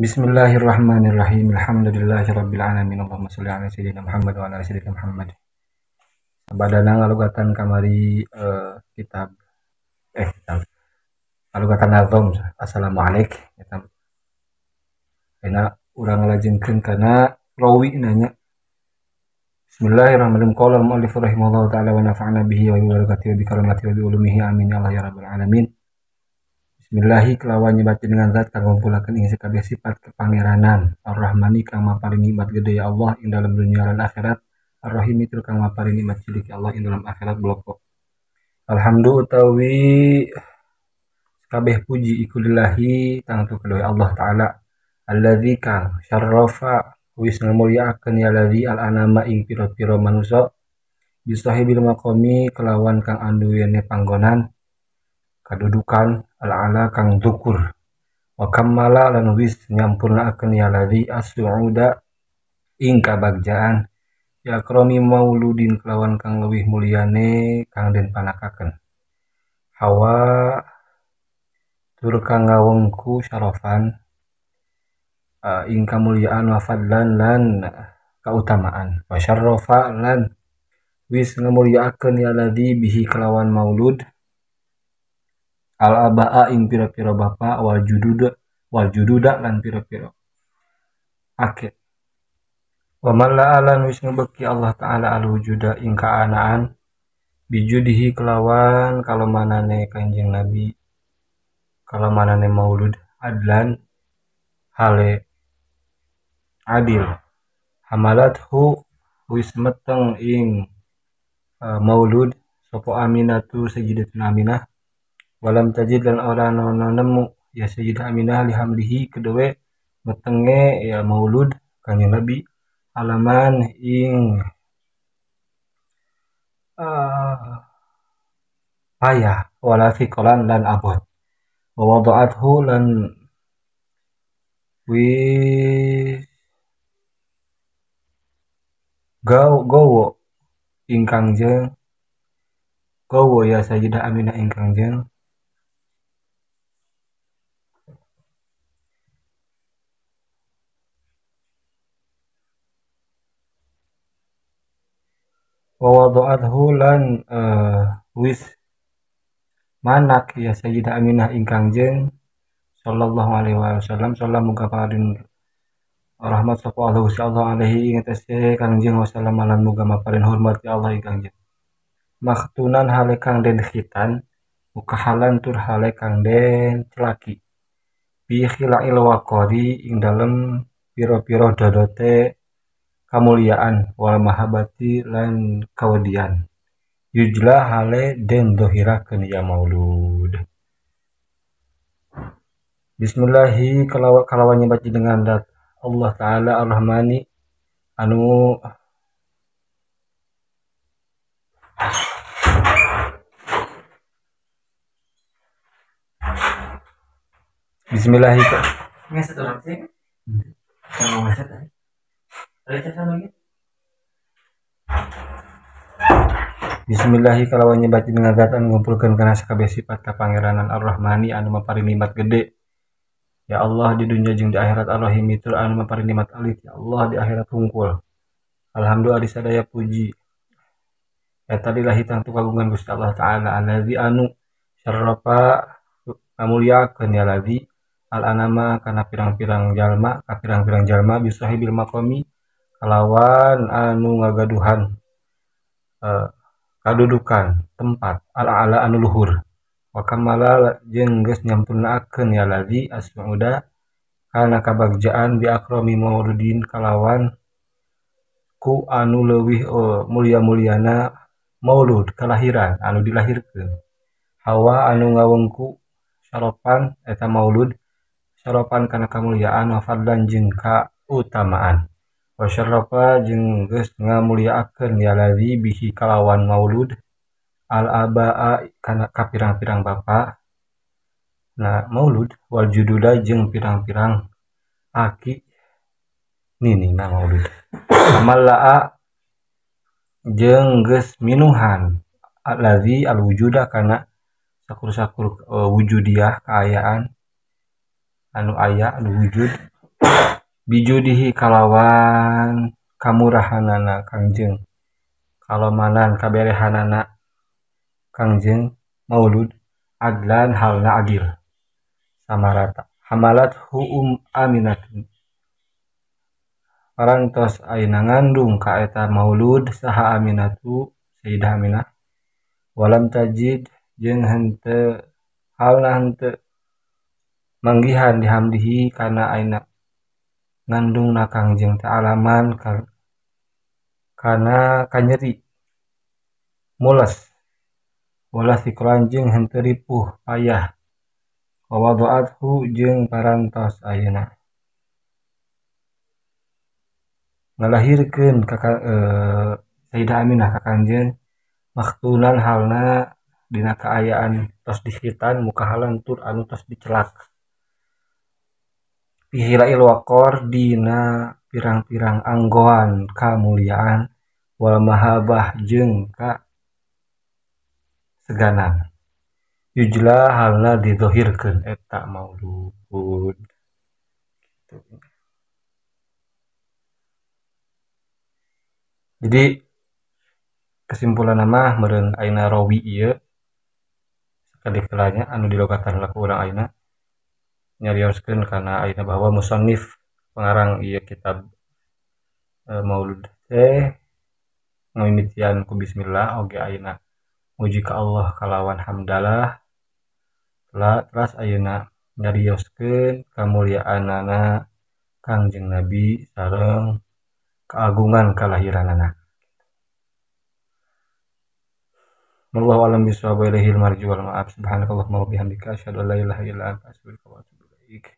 Bismillahirrahmanirrahim. Alhamdulillahirabbil alamin. Allahumma sholli ala sayyidina Muhammad wa ala sayyidina Muhammad. Sabadana ngalugatan kamari kitab kitab ngalugatan nazom assalamualaikum eta. Ayeuna urang lajengkeun kana rawi nanya. Bismillahirrahmanirrahim. Qala al-mu'allif rahimahullahu taala wa nafa'ana bihi wa bi barakatihi wa bi karamatihi wa bi ulumihi amin ya Allah ya rabbal alamin. Bismillahi kelawan nyebat dengan zat kang ngumpulakeun ing sakabeh sifat kepangeranan Ar-Rahmani kang maparin nikmat gede ya Allah ing dalam dunia lan akhirat, Ar-Rahimi tur kang maparin nikmat cilik ya Allah ing dalam akhirat bloko. Alhamdulillah utawi sakabeh puji iku lillahi tangtu kedue Allah taala allazi kang syarrafa wis ngamulyaakeun ya ladzi al-anama ing pira-pira manusa bisahibil maqami kelawan kang anduwene panggonan kadudukan al-ala kang dukur wa kammala lan wis nyampurnaakeun ya ladzi as-su'uda ing kabagjaan ya akrami mauludin kelawan kang leuwih mulyane kang den panakakeun hawa tur kang ngawengku syarafan ing kamulyaan wa fadlan lan kautamaan wa syarrafa lan wis ngamulyaakeun ya ladzi bihi kelawan maulud al-abaa ing pira-pira bapa wal jududa lan pira-pira ake wa man la alan wis ngebeki Allah taala al-wujuda ing kaanaan bijudihi kelawan kalomanane Kanjeng Nabi kalomanane maulud adlan hale adil hamalathu wis meteng ing maulud sapa Aminatu Sayyidatuna Aminah walam tajid lan ora ana nemu ya Sayyidah Aminah lihamlihi kedewe metenge ya maulud Kanjeng Nabi alaman ing payah wala fiqalan lan abot wa wada'athu lan wis gowo ingkang jeng gowo ya Sayyidah Aminah ingkang jeng wa wada'athu lan wis manak ya Sayyidah Aminah ingkang jeng sallallahu alaihi wasallam sallam muga paring rahmat sapa Allah sallallahu alaihi ing atase kangjeng wasallam lan muga maparin hormat ya Allah ingkang jeng makhtunan hale kang den khitan mukahalan tur hale kang den celaki bi khila'il waqari ing dalem pira-pira dodote kamuliaan wal mahabbati lan kawedian yujla hale den dohirakeun ya maulud. Bismillahi kalawan nyebat dengan dat Allah taala Ar-Rahmani anu Bismillahi ngeset orang sih. Kalau ngeset lagi. Bismillahi kalawan nyebat dengan zat anu ngumpulkeun kana sakabeh sifat kapangeranan Ar-Rahmani anu maparin nikmat gede ya Allah di dunia jeung di akhirat, Ar-Rahim tur anu maparin nikmat alit ya Allah di akhirat hungkul. Alhamdulillah sadaya puji eta lillahi tangtu kagungan Gusti Allah taala allazi anu syarrafa ngamuliakeun ya ladzi al-anama kana pirang-pirang jalma ka pirang-pirang jalma bisahibil maqami kalawan anu ngagaduhan kadudukan tempat al-ala anu luhur wa kamala jeung geus nyampurnaakeun ya ladzi as-su'uda kana kabagjaan bi akrami mauludin kalawan ku anu leuwih mulia-muliana maulud kalahiran anu dilahirkeun hawa anu ngawengku syarafan eta maulud syarafan kana kamuliaan wa fadlan jeung kautamaan wa syarrafa jeung geus ngamulyaakeun ya ladzi bihi kalawan maulud al-abaa kana ka pirang-pirang bapa na maulud wal jududa jeung pirang-pirang aki nini na maulud amalaa jeung geus minuhan allazi alwujuda kana sakur-sakur wujudiah kaayaan anu aya anu wujud Bijudihi kalawan kamurahanana Kangjeng kalomanan kaberehanana Kangjeng maulud adlan halna adil samarata hamalat hu Aminatun parantos ayeuna ngandung ka eta maulud saha Aminatu Sayyidah Aminah walam tajid jeung henteu halna henteu manggihan dihamdihi kana ayeuna ngandungna Kangjeng teh alaman kana kanyeri mules wala siklan jeung henteu ripuh payah wa wada'athu jeung parantos ayeuna ngalahirkeun ka Sayyidah Aminah ka Kangjeng maktunan halna dina kaayaan tos dihitan mukahalan tur anu tos dicelak pihilail waqor dina pirang-pirang anggoan kamuliaan wal mahabah jeung ka seganan yujla halna dizohirkeun eta maulud gitu. Jadi kesimpulan mah meureun ayeuna rawi ieu sakadikelanya anu dilogatan ku urang ayeuna nyarioskeun kana ayeuna bahwa musannif pengarang ieu kitab maulud teh ngamimitian ku bismillah oge ayeuna muji ka Allah kalawan hamdalah teras ayeuna nyarioskeun kamuliaanana Kangjeng Nabi sareng keagungan kalahiranana. Wallahu a'lam bishawab, ilaihil marji wal ma'ab. Subhanakallahumma wa bihamdika asyhadu an la ilaha illa anta astaghfiruka wa atubu ilaik.